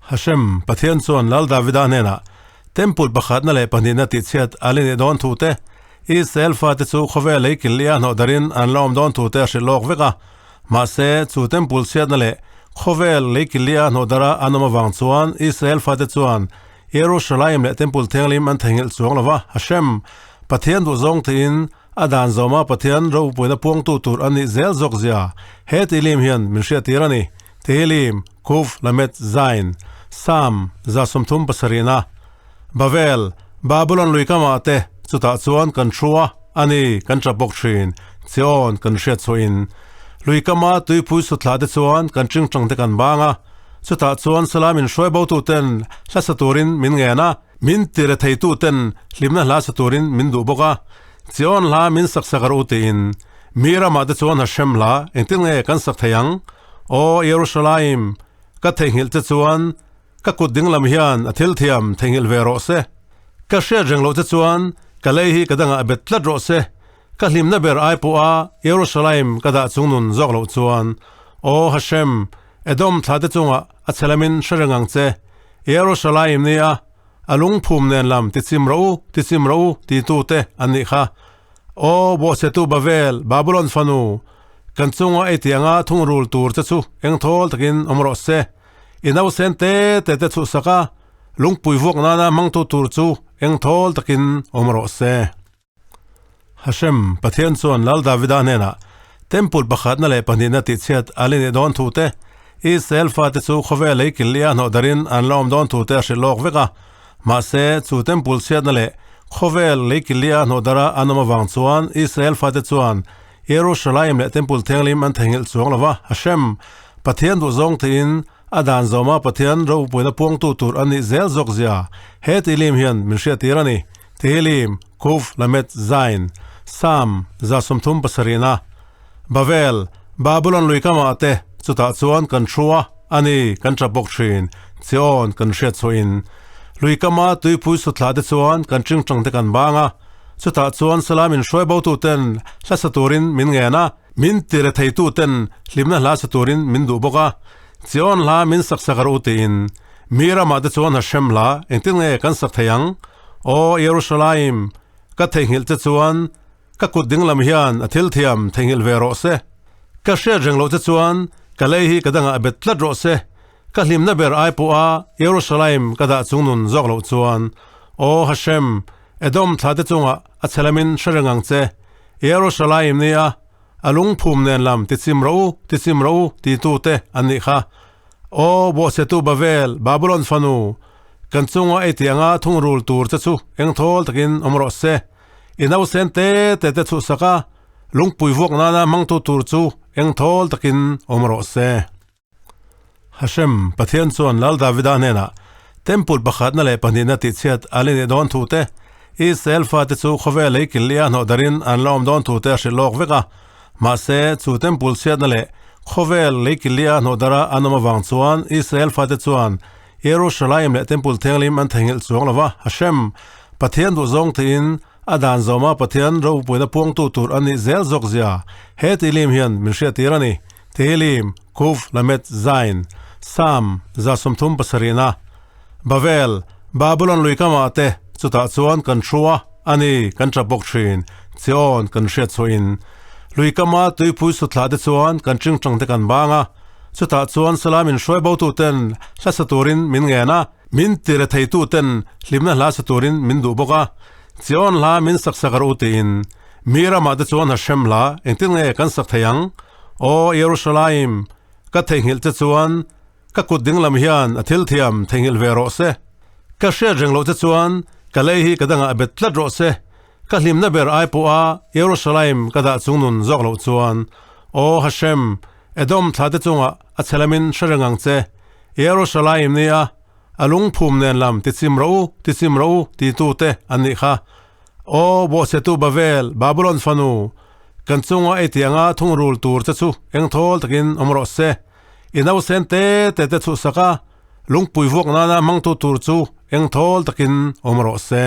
Hashem, Pathian chuan Lal Davida hnenah, Temple pakhatna leh pahnihna tihchhiat a la nih dawn thu te, Israel fate chu khawvel lei kil lia hnawh darin an la awm dawn thu te a hrilh lawk vek a. Mahse, chu Temple chhiatna leh khawvel lei kil lia hnawh dara an awm avang chuan Israel fate chuan Jerusalem leh Temple thianghlim an theihnghilh chuang lo va. Hashem, Pathian duhzawng theihin a dan zawma Pathian ropuina puangtu tur a nih zel zawk zia he Tehillim hian min hriattir a ni. Tehillim, Kuf, Lamed, Zain, Sam, 37na, Bavel, Babulon lui kamah te chutah chuan kan thu a, a ni, kan tap bawk thin, Zion kan hriat chhuahin. Lui kama tuipui sutthlah te chuan kan tingtang te kan bang a, chutah chuan Salamin hruai botuten hla sa turin min ngen a, Min tire theitu ten hlimna hla sa turin min duh bawk a, Zion hla min sak sak rawh u tiin mi ramah te chuan Hashem hla engtin nge kan sak thei ang? Aw Yerushalayim, ka theihnghilh che chuan ka kut dinglam hian a thil thiam theihnghilh ve rawh se. Ka hriat reng loh che chuan ka lei hi ka dangah bet tlat rawh se. Ka hlimna ber ai pawha Yerushalayim ka dah chung nun zawk loh chuan, Aw Hashem, Edom thla te chungah a chhe lamin hre reng ang che. Yerushalayim nia, a lungphum nen lam ti chim rawh u, ti chim rawh u ti tu te an nih kha. Aw bawhchhetu Bavel, Babulon fanu, kan chunga ei tianga thungrul tur che chu eng thawl takin awm rawh se. I nausen te te te chhuhsak a, lungpui vuak nana hmangtu tur chu eng thawl takin awm rawh se. Hashem, Pathian chuan Lal Davida hnenah, Temple pakhatna leh pahnihna tihchhiat a la nih dawn thu te, Israel fate chu khawvel lei kil lia hnawh darin an la awm dawn thu te a hrilh lawk vek a. Mahse, chu Temple chhiatna leh khawvel lei kil lia hnawh dara an awm avang chuan Israel fate chuan Jerusalem leh Temple thianghlim an theihnghilh chuang lo va. Hashem, Pathian duhzawng theihin a dan zawma Pathian ropuina puangtu tur an nih zel zawk zia he tihlim hian min hriattir a ni. Tehillim, Kuf, Lamed, Zain, Sam, 37na, Bavel, Babulon lui kamah te chutah chuan kan thu a, a ni, kan tap bawk thin, Zion kan hriat chhuahin. Lui kama tuipui sutthlah te chuan kan tingtang te kan bang a, chutah chuan Salamin hruai botu ten hla sa turin min ngen a, min tire theitu ten hlimna hla sa turin min duh bawk a, Zion hla min sak sak rawh u tiin mi ramah te chuan Hashem hla engtin nge kan sak thei ang? Aw Yerushalayim, ka theihnghilh che chuan ka kut dinglam hian a thil thiam theihnghilh ve rawh se. Ka hriat reng loh che chuan ka lei hi ka dangah bet tlat rawh se. Ka hlimna ber ai pawha Yerushalayim ka dah chung nun zawk loh chuan, Aw Hashem, Edom thlate chungah a chhe lamin hre reng ang che. Yerushalayim nia, a lungphum nen lam ti chim rawh u, ti chim rawh u, ti tute an nih kha. Aw bawhchhetu Bavel, Babulon fanu, kan chunga ei tianga thungrul tur che chu eng thawl takin awm rawh se. I nausen te te te chhuhsak a, lungpui vuak nana hmangtu tur chu eng thawl takin awm rawh se. Hashem, Pathian chuan Lal Davida hnenah, Temple pakhatna leh pahnihna tihchhiat a la nih dawn thu te, Israel fate chu khawvel lei kil lia hnawh darin an la awm dawn thu te a hrilh lawk vek a. Mahse, chu Temple chhiatna leh khawvel lei kil lia hnawh dara an awm avang chuan Israel fate chuan Jerusalem leh Temple thianghlim an theihnghilh chuang lo va. Hashem, Pathian duhzawng theihin a dan zawma Pathian ropuina puangtu tur a nih zel zawk zia he Tehillim hian min hriattir a ni. Tehillim, Kuf, Lamed, Zain, Sam, 37na, Bavel, Babulon lui kamah te chutah chuan kan thu a, a ni, kan tap bawk thin, Zion kan hriat chhuahin. Lui kama tuipui sutthlah te chuan kan tingtang te kan bang a, chutah chuan Salamin hruai botu ten hla sa turin min ngen a, min tire theitu ten hlimna hla sa turin min duh bawk a, Zion hla min sak sak rawh u tiin mi ramah te chuan Hashem hla engtin nge kan sak thei ang? Aw Yerushalayim, ka theihnghilh che chuan Ka kut dinglam hian a thil thiam theihnghilh ve rawh se. Ka hriat reng loh che chuan ka lei hi ka dangah bet tlat rawh se. Ka hlimna ber ai pawha Yerushalayim ka dah chung nun zawk loh chuan, Aw Hashem, Edom thlate chungah a chhe lamin hre reng ang che. Yerushalayim nia, a lungphum nen lam ti chim rawh u, ti chim rawh u, ti tute an nih kha. Aw bawhchhetu Bavel, Babulon fanu, kan chunga ei tianga thungrul tur che chu eng thawl takin awm rawh se. I nausen te te te chhuhsak a, lungpui vuak nana hmangtu tur chu eng thawl takin awm rawh se.